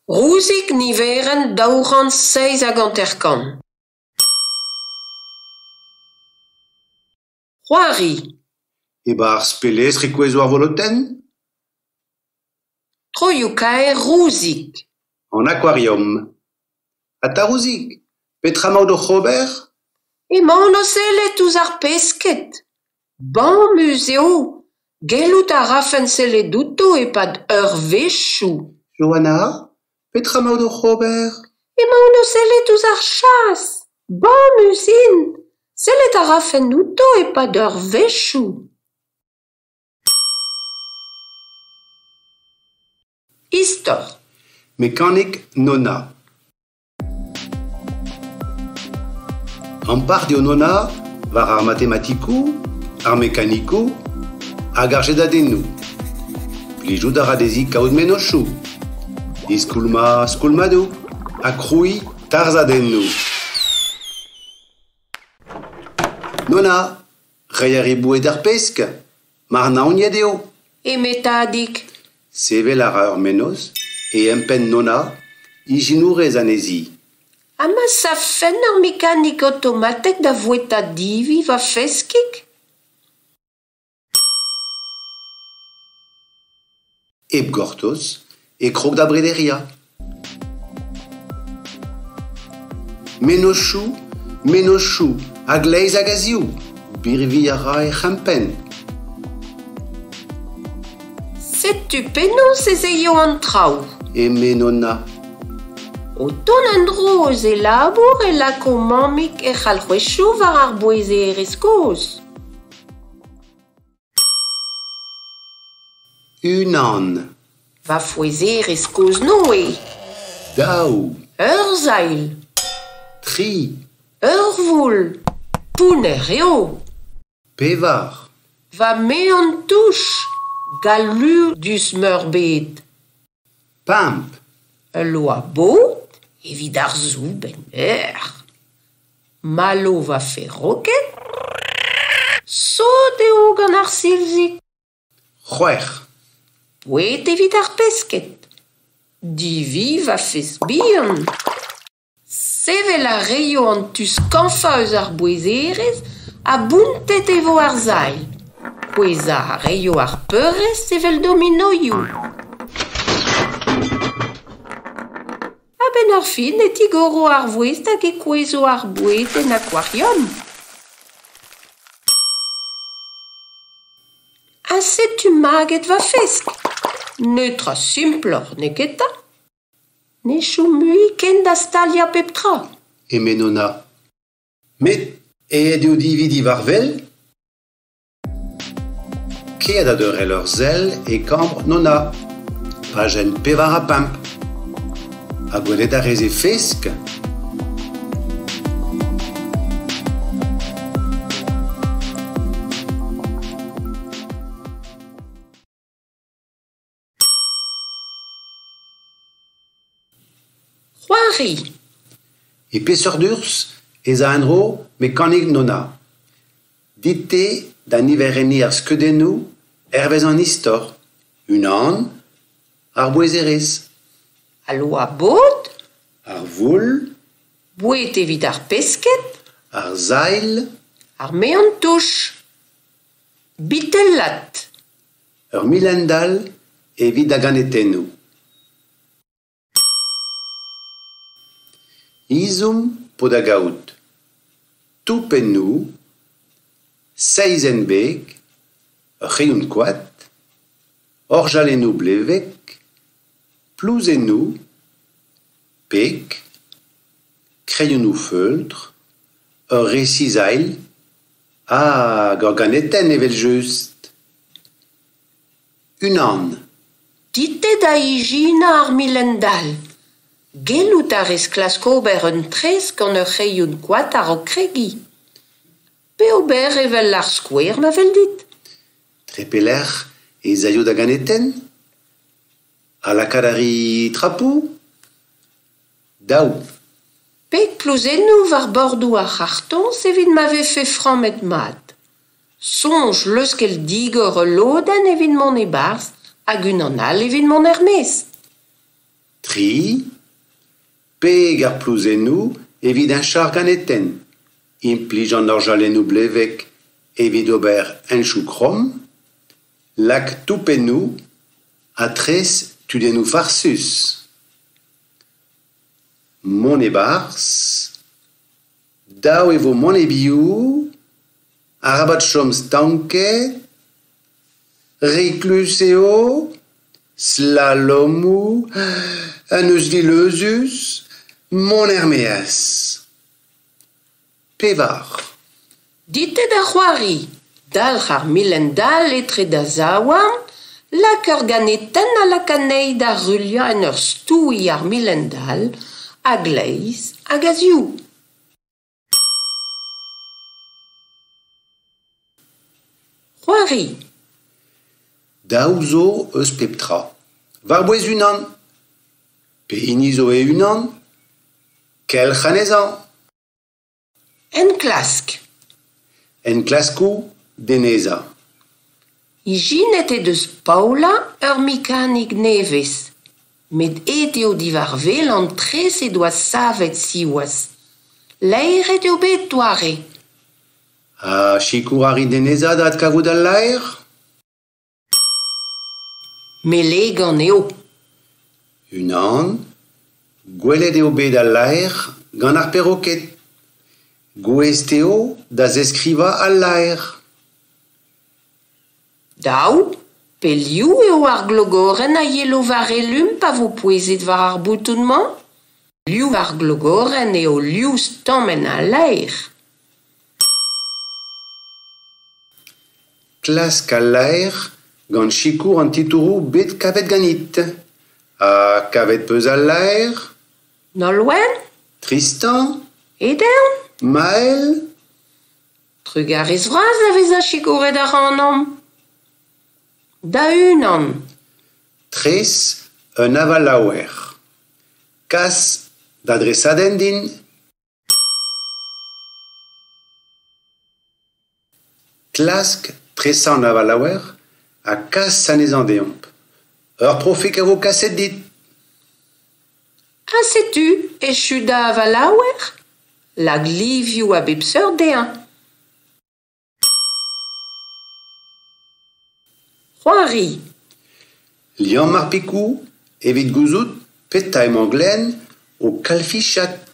Rouzig niverenn 257. C'hoari. E-barzh pelestr e kouezho ar volotenn ? Troioù-kaer Rouzig. An akwariom. Ata Rouzig, petra emaout oc'h ober ? Emaon o sellet ouzh ar pesked. Bamus eo. Gellout a rafen sellet outo e-pad eurvezhioù. Johanna, petra emaout oc'h ober ? Emaon o sellet ouzh ar chas. Bamus int. Sellet a rafen outo e-pad eurvezhioù. Istor. Mekanik Nonna. Ampart eo Nonna war ar matematikoù, ar mekanikoù hag ar jedadennoù. Plijout a ra dezhi kaout mennozhioù, diskoulmañ skoulmadoù ha krouiñ tarzhadennoù. Nonna, reiñ a ri boued d'ar pesk ? Marnaoniet eo. Eme Tadig. Sevel a ra ur mennozh e empenn Nonna, ijinourez anezhi. Ha ma savfen ur mekanik aotomatek da voueta divi va feskig ? Hep gortoz e krog da brederiañ. Mennozhioù, mennozhioù a-gleiz hag a-zehoù, birviñ a ra he c'hempenn. Setu penaos ez aio an traoù. Eme Nonna. O tont en-dro eus e labour e lako mammig hec'h alc'hwezioù war ar bouezerez kozh. Unan. Va fouezerez kozh-Noe. Daou. Ur sailh. Tri. Ur voul. Pounner eo. Pevar. Va mean-touch, galloudus-meurbet. Pemp. Ul loa-bod evit ar soubenn erc'h. Malo va feroked. Sot eo gant ar silzig. C'hwec'h. Boued evit ar pesked. Divi va fezh bihan. Sevel a raio an tu skañvañ eus ar bouezerez ha bountet e vo ar sailh. Kouezhañ a raio ar peurrest evel dominoioù. A-benn ar fin e tigoro ar voest hag e kouezho ar boued en akwariom. Ha setu maget va fesk. Netra simploc'h, neketa ? Ne chom mui ken da staliañ pep tra. Eme Nonna. Met aet eo Divi diwar wel ? Kae da deurel ur sell e kambr Nonna, pajenn 4 ha 5. Ha gwelet a rez he fesk ? C'hoari. E peseurt urzh ez a en-dro mekanik Nonna ? Dit-te da niverenniñ ar skeudennoù hervez an istor. Unan, ar bouezerez. Al loa-bod. Ar voul. Boued evit ar pesked. Ar sailh. Ar mean-touch. Bitellat. Ur milendall evit da ganetennoù. Ezhomm 'po da gaout toupennoù, seizenn-beg, ur c'hreion koad, orjalennoù blevek, plouzennoù, peg, kreionoù feuls, ur re sizailh hag ur ganetenn evel-just. Unan. Dit-te da ijinañ ar milendall. Gellout a rez klask ober un tres gant ur c'hreion koad a-raok kregiñ. Pe ober evel ar skouer ma fell dit. Dre pelec'h ez aio da ganetenn ? Ha lakaat a ri trapoù ? Daou. Peg plouzennoù war bordoù ar c'hartoñs evit ma vefe frammet mat. Soñj leuskel digor ul lodenn evit mont e-barzh hag unan all evit mont er-maez. Tri, peg ar plouzennoù evit heñchañ ar ganetenn. Implij an orjalennoù blevek evit ober henchoù kromm, lak toupennoù ha tres tudennoù farsus. Mont e-barzh, dav e vo mont e-biou, arabat chom stanket, riklus eo, slalomoù, un euzhvil euzhus, mont er-maez. Pevar. Dit-te da c'hoari, dalc'h ar milendall etre da zaouarn, lak ur ganetenn ha lak anezhi da ruilhañ en ur stouiñ ar milendall a-gleiz hag a-zehoù. C'hoari. Daou zo eus pep tra, war-bouez unan. Pehini zo e-unan ? Kelc'h anezhañ. Enklask. Enklaskoù denezañ. Ijinet he deus Paola ur mekanik nevez met aet eo diwar wel an tres he doa savet siwazh. Laeret eo bet doare. Ha sikour a rit anezhañ da adkavout al laer ? Melegan eo. Unan, gwelet eo bet al laer gant ar peroked. Gouest eo da zeskrivañ al laer. Daou, pe liv eo ar glogorenn a yelo war elum pa vo pouezet war ar bouton-mañ ? Liv ar glogorenn eo liv stammenn al laer. Klask al laer gant sikour an titouroù bet kavet ganit. Ha kavet 'peus al laer ? Nolwenn ? Tristan ? Edern ? Mael ? Trugarez vras da vezañ sikouret ac'hanomp. Da-unan. Tres un avalaouer. Kas da dresadenn din. Klask tresañ an avalaouer ha kas anezhañ deomp. Ur profig a vo kaset dit. Ha setu echu da avalaouer ? Lak livioù a bep seurt dezhañ. C'hoari. Liamm ar pikoù evit gouzout petra emañ Glenn o kalfichat.